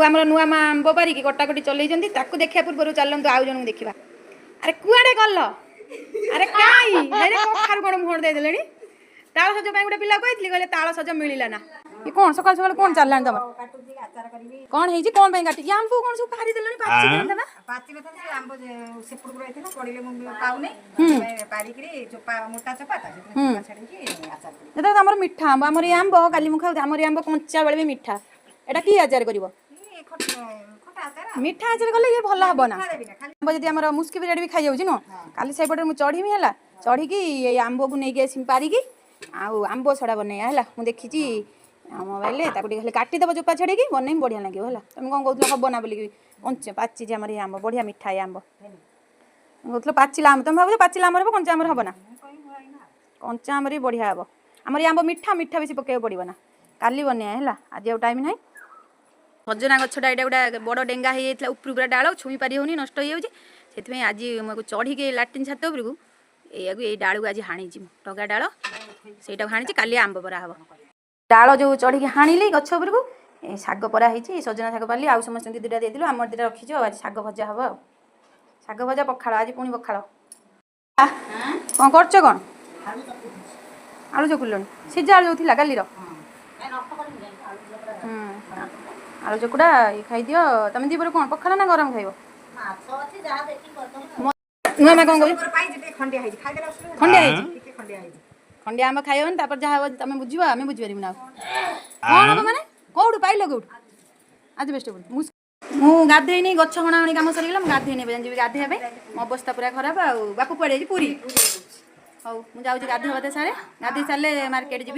ଆମର ନୂଆ ମା ଆମ୍ବ ପାରିକି କଟାକଟି ଚଲେଇଛନ୍ତି। ତାକୁ ଦେଖିବା ପୂର୍ବରୁ ଚାଲନ୍ତୁ ଆଉ ଜଣଙ୍କୁ ଦେଖିବା। ଆରେ କୁଆଡ଼େ ଗଲ? ଆରେ କାଇଁ ଆରେ କଖାରୁ କ'ଣ ମୁହଁ ଦେଇଦେଲେଣି? ତାଳ ସଜ ପାଇଁ ଗୋଟେ ପିଲା କହିଥିଲି, କହିଲେ ତାଳ ସଜ ମିଳିଲା ନା। ଇଏ କ'ଣ ସକାଳୁ ସକାଳୁ କ'ଣ ଚାଲିଲାଣି ତମର? କାଟୁଛି, ଆଚାର କରିବି। କ'ଣ ହେଇଛି? କ'ଣ ପାଇଁ କାଟିକି ଆମ୍ବ କ'ଣ ସବୁ ପାରି ଦେଲଣି? ପାଚି ଦେଲା। ପାଚି ନଥିଲା, ସେ ଆମ୍ବ ସେପଟକୁ ରହିଥିଲା, ପଡ଼ିଲେ ମୁଁ ପାଉନି। ସେଥିପାଇଁ ପାରିକିରି ଚୋପା, ମୋଟା ଚୋପା ତ, ସେଥିପାଇଁ ଚୋପା ଛାଡିକି ଆଚାର କରିବି। ଯେତେବେଳେ ଆମର ମିଠା ଆମ୍ବ, ଆମର ଏଇ ଆମ୍ବ କାଲି ମୁଁ ଖାଉଛି, ଆମର ଏଇ ଆମ୍ବ କଞ୍ଚା ବେଳେ ବି ମିଠା। ଏଇଟା କି ଆଚାର କରିବ? ଏଇ ଖଟା ଆଚାର। ମିଠା ଆଚାର କଲେ ଇଏ ଭଲ ହବ ନା? ମିଠା ଦେବି ନା ଖାଲି। ଆମ୍ବ ଯଦି ଆମର ମୁସ୍କି ବିରାଡ଼ି ବି ଖାଇଯାଉଛି ନୁହଁ। କାଲି ସେଇପଟରେ ମୁଁ ଚଢ଼ିମି ହେଲା, ଚଢ଼ିକି ଏଇ ଆମ୍ବକୁ ନେଇକି ଆସିମି ପାରିକି, ଆଉ ଆମ୍ବ ସଡ଼ା ବନେଇବା ହେଲା। ମୁଁ ଦେଖିଛି ମୋବାଇଲରେ, ତାକୁ ଟିକେ ଖାଲି କାଟିଦେବ, ଚୋପା ଛଡ଼େଇକି ବନେଇବି, ବଢ଼ିଆ ଲାଗିବ ହେଲା। ତମେ କ'ଣ କହୁଥିଲ ହବ ନା ବୋଲିକି? କଞ୍ଚା ପାଚିଛି ଆମର ଏଇ ଆମ୍ବ, ବଢ଼ିଆ ମିଠା ଏଇ ଆମ୍ବ। କହୁଥିଲ ପାଚିଲା ଆମ୍ବ, ତମେ ଭାବୁଛ ପାଚିଲା ଆମ୍ବର ହବ, କଞ୍ଚା ଆମ୍ବର ହବ ନା? କଞ୍ଚା ଆମ୍ବରେ ବି ବଢ଼ିଆ ହବ। ଆମର ଏଇ ଆମ୍ବ ମିଠା, ମିଠା ବେଶୀ ପକେଇବାକୁ ପଡ଼ିବ ନା। କାଲି ବନେଇବା ହେଲା, ଆଜି ଆଉ ଟାଇମ୍ ନାହିଁ। ସଜନା ଗଛଟା ଏଇଟା ଗୋଟେ ବଡ଼ ଡେଙ୍ଗା ହେଇଯାଇଥିଲା, ଉପରୁ ପୁରା ଡାଳ ଛୁଇଁ ପାରି ହେଉନି, ନଷ୍ଟ ହେଇଯାଉଛି। ସେଥିପାଇଁ ଆଜି ମୁଁ ଆକୁ ଚଢ଼ିକି ଲାଟିନ୍ ଛାତ ଉପରକୁ ଏଇଆକୁ ଏଇ ଡାଳକୁ ଆଜି ହାଣିଛି ମୁଁ, ଟଗା ଡାଳ ସେଇଟାକୁ ହାଣିଛି। କାଲି ଆମ୍ବ ପରା ହବ। ଡାଳ ଯେଉଁ ଚଢ଼ିକି ହାଣିଲି ଗଛ ଉପରକୁ, ଏ ଶାଗ ପରା ହେଇଛି, ସଜନା ଶାଗ ପାରିଲି। ଆଉ ସମସ୍ତଙ୍କୁ ଦୁଇଟା ଦେଇଥିଲୁ, ଆମର ଦୁଇଟା ରଖିଛୁ। ଆଉ ଆଜି ଶାଗ ଭଜା ହବ, ଆଉ ଶାଗ ଭଜା ପଖାଳ, ଆଜି ପୁଣି ପଖାଳ। କ'ଣ କରୁଛ କ'ଣ? ଆଳୁ ଚକୁଡ଼ିଲଣି? ସିଝା ଆଳୁ ଯୋଉ ଥିଲା କାଲିର? ହୁଁ, ଆଳୁ ଚକୁଡ଼ା ଇଏ ଖାଇଦିଅ। ତମେ ଦିପହରେ କ'ଣ ପଖାଳ ନା ଗରମ ଖାଇବ? ନୂଆ ମା କ'ଣ କହୁଛି? ମୋର ପାଇଛି, ଟିକେ ଖଣ୍ଡିଆ ହେଇଛି, ଖାଇଦେଲେ ଅସୁବିଧା? ଖଣ୍ଡିଆ ହେଇଛି? ଟିକେ ଖଣ୍ଡିଆ ହେଇଛି। ଖଣ୍ଡିଆ ଆମ୍ବ ଖାଇବନି, ତାପରେ ଯାହା ହବ ତମେ ବୁଝିବ, ଆମେ ବୁଝିପାରିବୁ ନା। ଆଉ କ'ଣ ହବ ମାନେ କୋଉଠୁ ପାଇଲ? କୋଉଠୁ? ଆଜି ବେଷ୍ଟ। ମୁଁ ଗାଧେଇନି, ଗଛ ହଣାହଣି କାମ ସରିଗଲା, ମୁଁ ଗାଧେଇନି। ଏବେ ଯିବି ଗାଧେଇବା ପାଇଁ, ମୋ ଅବସ୍ଥା ପୁରା ଖରାପ। ଆଉ ବାପୁ କୁଆଡ଼େ ଯାଇଛି? ପୁରୀ। ହଉ, ମୁଁ ଯାଉଛି ଗାଧେଇବା ବାଧେ ସାରେ, ଗାଧେଇ ସାରିଲେ ମାର୍କେଟ ଯିବି।